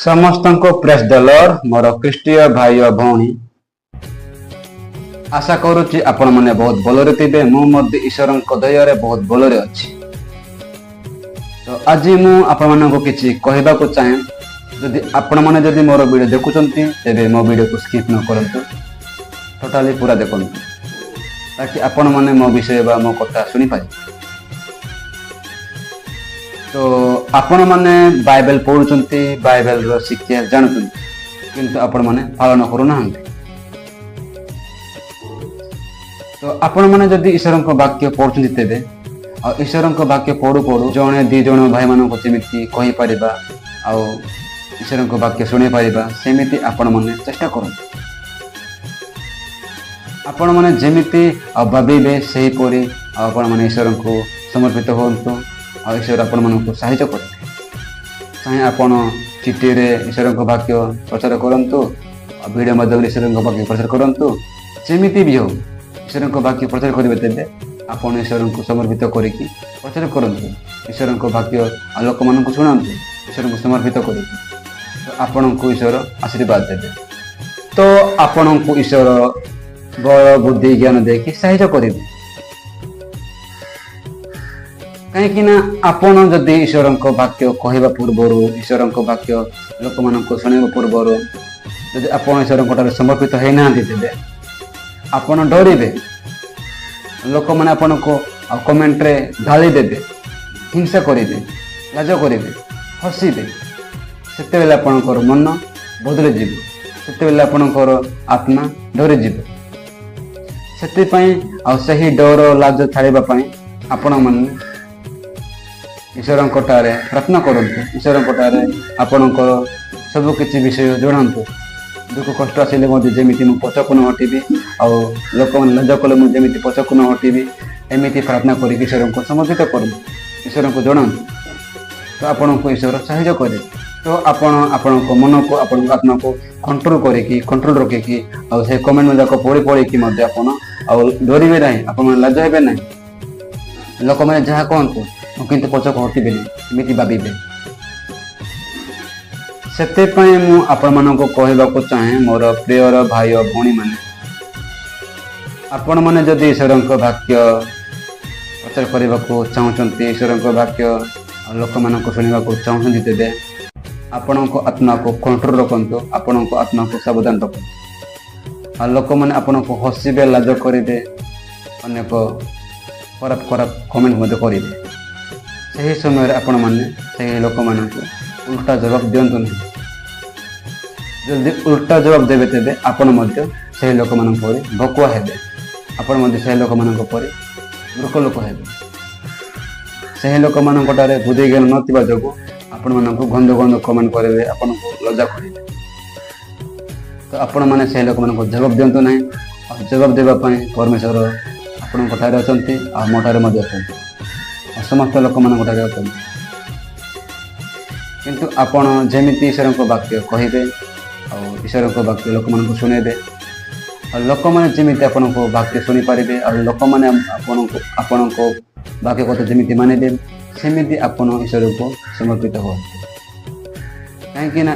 ସମସ୍ତଙ୍କୁ ପ୍ରେଜ୍ ଦ ଲର୍ଡ। ମୋର ଖ୍ରୀଷ୍ଟୀୟ ଭାଇ ଓ ଭଉଣୀ, ଆଶା କରୁଛି ଆପଣମାନେ ବହୁତ ଭଲରେ ଥିବେ। ମୁଁ ମଧ୍ୟ ଈଶ୍ୱରଙ୍କ ଦୟାରେ ବହୁତ ଭଲରେ ଅଛି। ତ ଆଜି ମୁଁ ଆପଣମାନଙ୍କୁ କିଛି କହିବାକୁ ଚାହେଁ। ଯଦି ଆପଣମାନେ ଯଦି ମୋର ଭିଡ଼ିଓ ଦେଖୁଛନ୍ତି, ତେବେ ମୋ ଭିଡ଼ିଓକୁ ସ୍କିପ୍ ନ କରନ୍ତୁ, ଟୋଟାଲି ପୁରା ଦେଖନ୍ତୁ, ତାକି ଆପଣମାନେ ମୋ ବିଷୟ ବା ମୋ କଥା ଶୁଣିପାରିବେ। ତ ଆପଣମାନେ ବାଇବେଲ ପଢ଼ୁଛନ୍ତି, ବାଇବେଲର ଶିକ୍ଷା ଜାଣୁଛନ୍ତି, କିନ୍ତୁ ଆପଣମାନେ ପାଳନ କରୁନାହାନ୍ତି। ତ ଆପଣମାନେ ଯଦି ଈଶ୍ୱରଙ୍କ ବାକ୍ୟ ପଢ଼ୁଛନ୍ତି, ତେବେ ଆଉ ଈଶ୍ୱରଙ୍କ ବାକ୍ୟ ପଢ଼ୁ ପଢ଼ୁ ଜଣେ ଦି ଜଣ ଭାଇମାନଙ୍କୁ ଯେମିତି କହିପାରିବା ଆଉ ଈଶ୍ୱରଙ୍କ ବାକ୍ୟ ଶୁଣାଇ ପାରିବା, ସେମିତି ଆପଣମାନେ ଚେଷ୍ଟା କରନ୍ତୁ। ଆପଣମାନେ ଯେମିତି ଆଉ ଭାବିବେ, ସେହିପରି ଆଉ ଆପଣମାନେ ଈଶ୍ୱରଙ୍କୁ ସମର୍ପିତ ହୁଅନ୍ତୁ ଆଉ ଈଶ୍ୱର ଆପଣମାନଙ୍କୁ ସାହାଯ୍ୟ କରିବେ। ଚାହେଁ ଆପଣ ଚିଠିରେ ଈଶ୍ୱରଙ୍କ ବାକ୍ୟ ପ୍ରଚାର କରନ୍ତୁ ଆଉ ଭିଡ଼ିଓ ମାଧ୍ୟମରେ ଈଶ୍ୱରଙ୍କ ବାକ୍ୟ ପ୍ରଚାର କରନ୍ତୁ, ଯେମିତି ବି ହଉ ଈଶ୍ୱରଙ୍କ ବାକ୍ୟ ପ୍ରଚାର କରିବେ, ତେବେ ଆପଣ ଈଶ୍ୱରଙ୍କୁ ସମର୍ପିତ କରିକି ପ୍ରଚାର କରନ୍ତୁ। ଈଶ୍ୱରଙ୍କ ବାକ୍ୟ ଆଉ ଲୋକମାନଙ୍କୁ ଶୁଣାନ୍ତୁ ଈଶ୍ୱରଙ୍କୁ ସମର୍ପିତ କରିକି। ତ ଆପଣଙ୍କୁ ଈଶ୍ୱର ଆଶୀର୍ବାଦ ଦେବେ। ତ ଆପଣଙ୍କୁ ଈଶ୍ୱର ବଳ, ବୁଦ୍ଧି, ଜ୍ଞାନ ଦେଇକି ସାହାଯ୍ୟ କରିବେ। କାହିଁକି ନା ଆପଣ ଯଦି ଈଶ୍ୱରଙ୍କ ବାକ୍ୟ କହିବା ପୂର୍ବରୁ, ଈଶ୍ୱରଙ୍କ ବାକ୍ୟ ଲୋକମାନଙ୍କୁ ଶୁଣାଇବା ପୂର୍ବରୁ ଯଦି ଆପଣ ଈଶ୍ୱରଙ୍କ ଠାରେ ସମର୍ପିତ ହେଇନାହାନ୍ତି, ତେବେ ଆପଣ ଡରିବେ। ଲୋକମାନେ ଆପଣଙ୍କୁ ଆଉ କମେଣ୍ଟରେ ଗାଳି ଦେବେ, ହିଂସା କରିବେ, ଲାଜ କରିବେ, ହସିବେ। ସେତେବେଳେ ଆପଣଙ୍କର ମନ ବଦଳିଯିବ। ସେତେବେଳେ ଆପଣଙ୍କର ଆତ୍ମା ଡରିଯିବ। ସେଥିପାଇଁ ଆଉ ସେହି ଡର ଲାଜ ଛାଡ଼ିବା ପାଇଁ ଆପଣମାନେ ଈଶ୍ୱରଙ୍କ ଠାରେ ପ୍ରାର୍ଥନା କରନ୍ତୁ। ଈଶ୍ୱରଙ୍କ ଠାରେ ଆପଣଙ୍କର ସବୁ କିଛି ବିଷୟ ଜଣାନ୍ତୁ। ଦୁଃଖ କଷ୍ଟ ଆସିଲେ ମଧ୍ୟ ଯେମିତି ମୁଁ ପଛକୁ ନ ହଟିବି ଆଉ ଲୋକମାନେ ଲାଜ କଲେ ମୁଁ ଯେମିତି ପଛକୁ ନ ହଟିବି, ଏମିତି ପ୍ରାର୍ଥନା କରିକି ଈଶ୍ୱରଙ୍କୁ ସମର୍ପିତ କରନ୍ତୁ, ଈଶ୍ୱରଙ୍କୁ ଜଣାନ୍ତୁ। ତ ଆପଣଙ୍କୁ ଈଶ୍ୱର ସାହାଯ୍ୟ କରିବେ। ତ ଆପଣ ଆପଣଙ୍କ ମନକୁ, ଆପଣଙ୍କ ଆତ୍ମାକୁ କଣ୍ଟ୍ରୋଲ କରିକି, କଣ୍ଟ୍ରୋଲ ରଖିକି ଆଉ ସେ କମେଣ୍ଟ ଯାକ ପଢ଼ି ପଢ଼ିକି ମଧ୍ୟ ଆପଣ ଆଉ ଡରିବେ ନାହିଁ, ଆପଣମାନେ ଲାଜ ହେବେ ନାହିଁ। ଲୋକମାନେ ଯାହା କହନ୍ତୁ, ମୁଁ କିନ୍ତୁ ପଛକୁ ହଟିବିନି, ଏମିତି ଭାବିବେ। ସେଥିପାଇଁ ମୁଁ ଆପଣମାନଙ୍କୁ କହିବାକୁ ଚାହେଁ, ମୋର ପ୍ରିୟର ଭାଇ ଓ ଭଉଣୀମାନେ, ଆପଣମାନେ ଯଦି ଈଶ୍ୱରଙ୍କ ବାକ୍ୟ ପ୍ରଚାର କରିବାକୁ ଚାହୁଁଛନ୍ତି, ଈଶ୍ୱରଙ୍କ ବାକ୍ୟ ଲୋକମାନଙ୍କୁ ଶୁଣିବାକୁ ଚାହୁଁଛନ୍ତି, ତେବେ ଆପଣଙ୍କ ଆତ୍ମାକୁ କଣ୍ଟ୍ରୋଲ ରଖନ୍ତୁ, ଆପଣଙ୍କ ଆତ୍ମାକୁ ସାବଧାନ ରଖନ୍ତୁ। ଆଉ ଲୋକମାନେ ଆପଣଙ୍କୁ ହସିବେ, ଲାଜ କରିବେ, ଅନେକ ଖରାପ ଖରାପ କମେଣ୍ଟ ମଧ୍ୟ କରିବେ। ସେହି ସମୟରେ ଆପଣମାନେ ସେହି ଲୋକମାନଙ୍କୁ ଉଲ୍ଟା ଜବାବ ଦିଅନ୍ତୁ ନାହିଁ। ଯଦି ଉଲ୍ଟା ଜବାବ ଦେବେ, ତେବେ ଆପଣ ମଧ୍ୟ ସେହି ଲୋକମାନଙ୍କ ପରି ଭକୁଆ ହେବେ। ଆପଣ ମଧ୍ୟ ସେହି ଲୋକମାନଙ୍କ ପରି ମୂର୍ଖ ଲୋକ ହେବେ। ସେହି ଲୋକମାନଙ୍କ ଠାରେ ବୁଦ୍ଧି ଜ୍ଞାନ ନଥିବା ଯୋଗୁଁ ଆପଣମାନଙ୍କୁ ଗନ୍ଦ ଗନ୍ଦ କମେଣ୍ଟ କରିବେ, ଆପଣଙ୍କୁ ଲଜ୍ଜା କରିବେ। ତ ଆପଣମାନେ ସେହି ଲୋକମାନଙ୍କୁ ଜବାବ ଦିଅନ୍ତୁ ନାହିଁ। ଆଉ ଜବାବ ଦେବା ପାଇଁ ପରମେଶ୍ୱର ଆପଣଙ୍କ ଠାରେ ଅଛନ୍ତି ଆଉ ମୋ ଠାରେ ମଧ୍ୟ ଅଛନ୍ତି ଆଉ ସମସ୍ତ ଲୋକମାନଙ୍କ ଠାରେ ଅଛନ୍ତି। କିନ୍ତୁ ଆପଣ ଯେମିତି ଈଶ୍ୱରଙ୍କ ବାକ୍ୟ କହିବେ ଆଉ ଈଶ୍ୱରଙ୍କ ବାକ୍ୟ ଲୋକମାନଙ୍କୁ ଶୁଣାଇବେ ଆଉ ଲୋକମାନେ ଯେମିତି ଆପଣଙ୍କ ବାକ୍ୟ ଶୁଣିପାରିବେ ଆଉ ଲୋକମାନେ ଆପଣଙ୍କୁ ଆପଣଙ୍କ ବାକ୍ୟ କଥା ଯେମିତି ମାନିବେ, ସେମିତି ଆପଣ ଈଶ୍ୱରଙ୍କୁ ସମର୍ପିତ ହୁଅନ୍ତୁ। କାହିଁକି ନା